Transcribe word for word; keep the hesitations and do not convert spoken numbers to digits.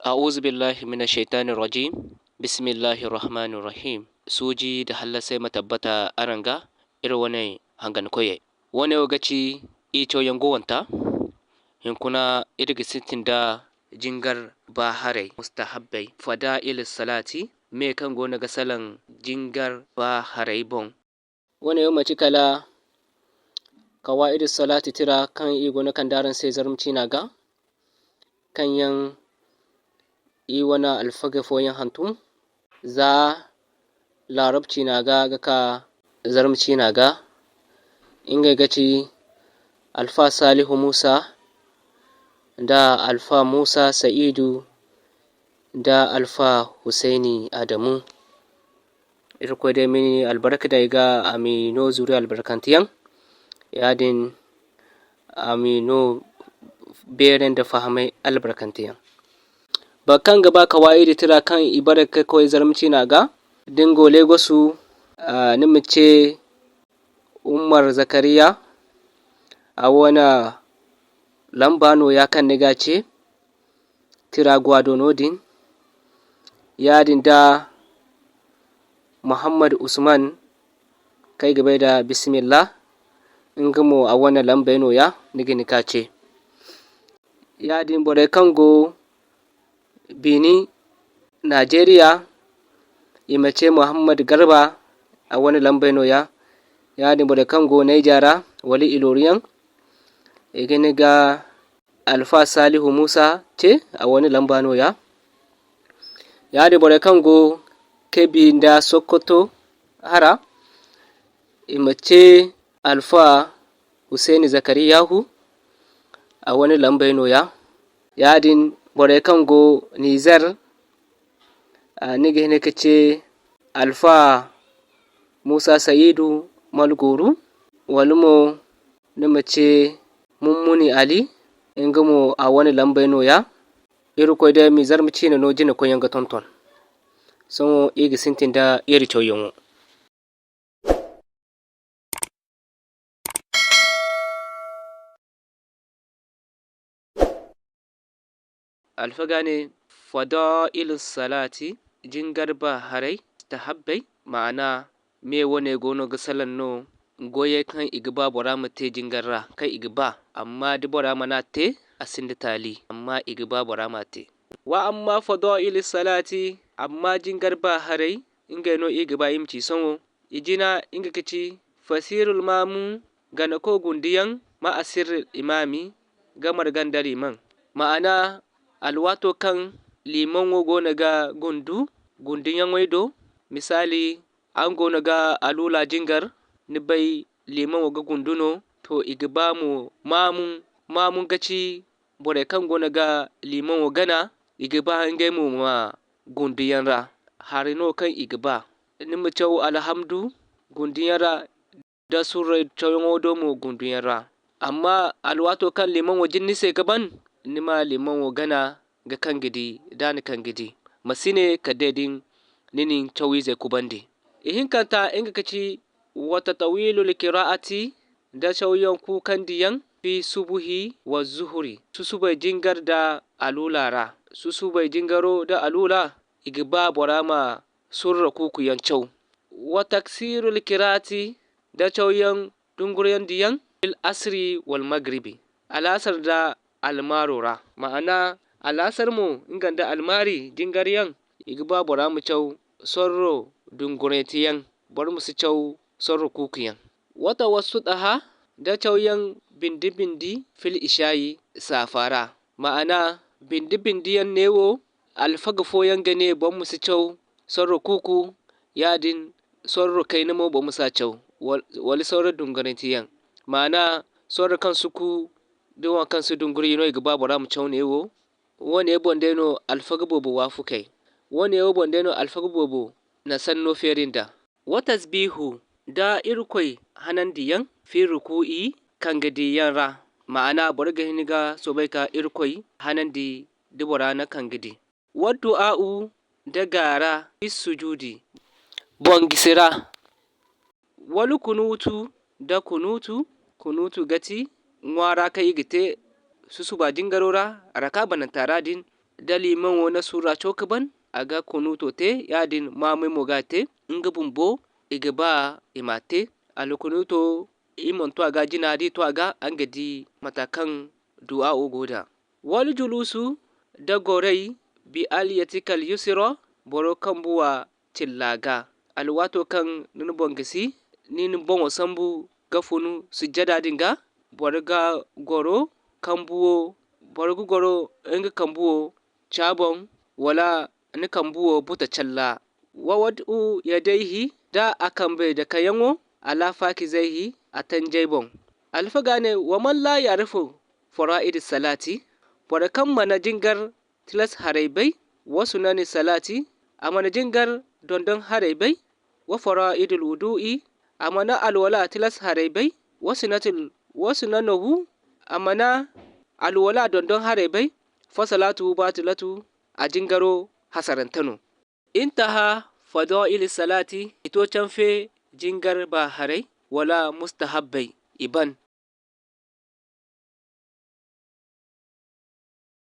A'uuzu billahi mina shaytaani rajiim. Bismillahi rahmaani rahiim. Suuji nda hallasay ma tabbata araŋ ga, iri wane hangankoyey. Wane wo ga ci iri cawyaŋ guwanta. Hinkuna iri ga sintin nda jingar ba haray, mustahabbey, fadaa'il salaati, me kaŋ goono ga salaŋ jingar ba haray boŋ. Wane wo manti kala Kawaa'idu Salaati tira kaŋ i goono ga kande araŋ se zarma ciina ga, kaŋ yaŋ i wane alfagey fooyaŋ hantum, za laarab ciina ga ga ka zarma ciina ga. Ngey ga ci Alfa Saalihu Muusa nda Alfa Muusa Sa'iidu nda Alfa Husayni Adamu. Irkoy day ma i albarka day ga, a ma i no zuriya albarkanteyaŋ. Yaadin a ma i no beeray nda fahamay albarkanteyaŋ. Boro kaŋ ga ba Kawaa'idi tira kaŋ i bare ga koy zarma ciina ga, da ni go Legosu, ah, ni ma ce Umar Zakariya, a wane lamba nooya kaŋ ni ga ce, tira go a do noodin. Yaadin da Muhammad Usman, kaŋ ay ga bay nda Bismillah, nga mo a wane lambey nooya, ni ga hin ga ce. Yaadin borey kaŋ go Benin, Najeriya, i ma ce Muhammad Garba, a wane lambey nooya. Yaadin borey kaŋ go Niger ra, wala Iloriyaŋ, i ga hin ga Alfa Saalihu Muusa ce, a wane lamba nooya. Yaadin borey kaŋ go Kebbi nda Sokoto hara, i ma ce Alfa Husayni Zakariyahu, a wane lambey nooya. Yaadin borey kaŋ go Nizer, a, ni ga hin ga ce Alfa Muusa Sayiidu Malgooru, wala mo ni ma ce Mummuni Ali, nga mo a wane lambey nooya. Irkoy day ma i zarma ciine no jinakoyyaŋ ga tonton. Sohõ iri ga sintin nda iri cawyaŋo. Alfaga ne, fadaa'ilu salaati, jingar ba haray, mustahabbey, maana me wane goono ga salaŋ no, goyey kaŋ i ga ba bora ma te jingar ra, kaŋ i ga ba, amma da bora mana te, a sinda taali, amma i ga ba bora ma te. Wa amma fadaa'ilu salaati, amma jingar ba haray, ngey no iri ga ba iri ma ci sohõ. I jina, nga ga ci, fasirul maamu, ganako gunduyaŋ, ma'a sirril imaami, ga marga nda liman. Maana, alwaato kaŋ limaŋo goono ga gundu, gunduyaŋey do, misaali, araŋ goono ga aluula jingar, ni bay limaŋo ga gundu no, to, i ga ba mo maamu, maamu ga ci borey kaŋ goono ga limaŋo gana, i ga ba ngey mo ma gunduyaŋ ra. Hari no kaŋ i ga ba. Ni ma caw alhamdu gunduyaŋ ra, da surrey cawyaŋo do mo gunduyaŋ ra. Amma alwaato kaŋ limaŋo jin ni se ga ban, ni ma limaŋo gana ga kaŋ ga di, da ni kaŋ ga di. Ma si ne kala day din ni na ni cawiizey kubandi. Ihinkanta, nga ga ci wa tatawilul kiraa'ati, da cawyaŋ kuukandiyaŋ fi subuhi wa zuhuri, susubay jingar da aluula ra. Susubay jingaro da aluula, i ga ba bora ma surra kuukuyaŋ caw. Wa taksirul kiraati, da cawyaŋ dunguriyandiyaŋ fil asri wal magribi, alaasar da almaaro ra. Maana, alaasar mo, nga nda almaari jingaryaŋ, i ga ba bora ma caw sorro dungurayteyaŋ, boro ma si caw sorro kuukuyaŋ. Wa tawassutaha, da cawyaŋ bindi-bindi fil ishaayi saafa ra. Maana, bindi-bindiyaŋ neewo, alfaga fooyaŋ ga ne boro ma si caw sorro kuuku, yaadin sorro kayna mo boro ma si a caw, wal-, wala sorro dungurayteyaŋ. Maana, sorro kaŋ si ku, da waŋ kaŋ si dunguri no i ga ba bora ma caw neewo. Woone boŋ day no alfaga boobo waafu kay. Woone wo boŋ day no alfaga boobo na sanno feeri nd'a. Wa tasbiihu, da Irkoy hanandiyaŋ, fi rukuu'i, kangadiyaŋ ra. Maana, boro ga hin ga soobay ka Irkoy hanandi da bora na kangadi. Wa du'aa'u, da gaara, fi sujuudi, boŋ gisi ra. Wal kunuutu, da kunuutu, kunuutu ga ti ŋwaara kaŋ i ga te susuba jingaro ra, raka bananta ra din, da limaŋo na surra caw ka ban, a ga kunuuto te, yaadin maamey mo ga a te, nga bumbo, i ga ba i m'a te. Alkunuuto, i mana to a ga jina, d'i to a ga, araŋ ga di mata kaŋ duwa'o go da. Wal juluusu, da goray, bi aliyatikal yusra, boro kambuwa cilla ga. Alwaato kaŋ ni na boŋ gisi, ni na ni boŋo sambu ga funu sujjada din ga, boro ga goro kambuwo, boro ga goro nga kambuwo ca boŋ, wala ni kambuwo buta calla. Wa wad'u yadayhi, da a kambey dakayaŋo, ala faakizayhi, a tanjay boŋ. Alfaga ne, wa man la ya'rifu fara'idi salaati, boro kaŋ mana jingar tilas haray bay, wa sunani salaati, a mana jingar dondon haray bay, wa fara'idul wudu'i, a mana alwala tilas haray bay, wa sunatul, wa sunanahu, a mana alwala dondon haray bay, fa salaatuhu baatilatu, a jingaro hasarante no. Intaha fadaa'ili salaati, i to canfe jingar ba haray, wala mustahabbey, i ban.